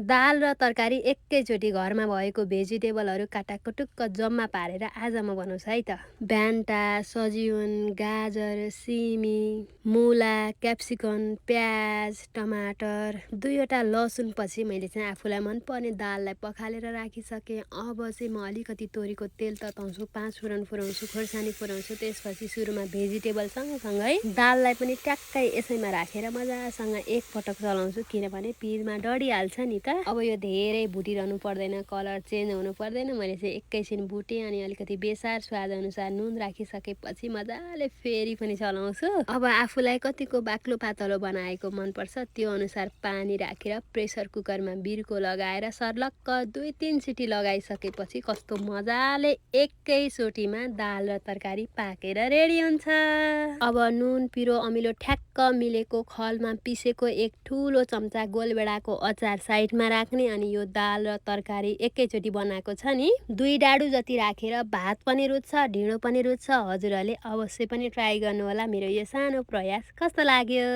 दाल र तरकारी एकैचोटि घरमा भएको भेजिटेबलहरू काटाकुटुक्क जम्मा पारेर आज म बनाउँछु है त। भ्यान्टा, सजिउन, गाजर, सिमी, मुला, क्याप्सिकम, प्याज, टमाटर, 2वटा लसुन पछि मैले चाहिँ आफूलाई मनपर्ने दाललाई पखालेर राखिसकेँ। अब चाहिँ म अलिकति तोरीको तेल तताउँछु, 5 फुरन फुराउँछु, खोर्सानी फुराउँछु। त्यसपछि सुरुमा भेजिटेबल सँगसँगै दाललाई पनि ट्याक्कै यसैमा राखेर मजासँग एकपटक चलाउँछु, किनभने पिरमा डढिहाल्छ नि त। अब यो धेरै भुटिरहनु पर्दैन, कलर चेन्ज हुनु पर्दैन। मैले चाहिँ एकैछिन भुटेँ अनि अलिकति बेसार स्वाद अनुसार नुन राखिसकेपछि मजाले फेरि पनि चलाउँछु। अब आफूलाई कतिको बाक्लो पातलो बनाएको मनपर्छ त्यो अनुसार पानी राखेर प्रेसर कुकरमा बिर्को लगाएर सर्लक्क 2-3 सिटी लगाइसकेपछि कस्तो मजाले एकैचोटिमा दाल र तरकारी पाकेर रेडी हुन्छ। अब नुन पिरो अमिलो ठ्याक्क मिलेको खलमा पिसेको एक ठुलो चम्चा गोलभेडाको अचार साइडमा राख्ने अनि यो दाल र तरकारी एकैचोटि बनाएको छ नि 2 डाडु जति राखेर भात पनि रुच्छ, ढिँडो पनि रुच्छ। हजुरहरूले अवश्य पनि ट्राई गर्नुहोला। मेरो यो सानो प्रयास कस्तो लाग्यो?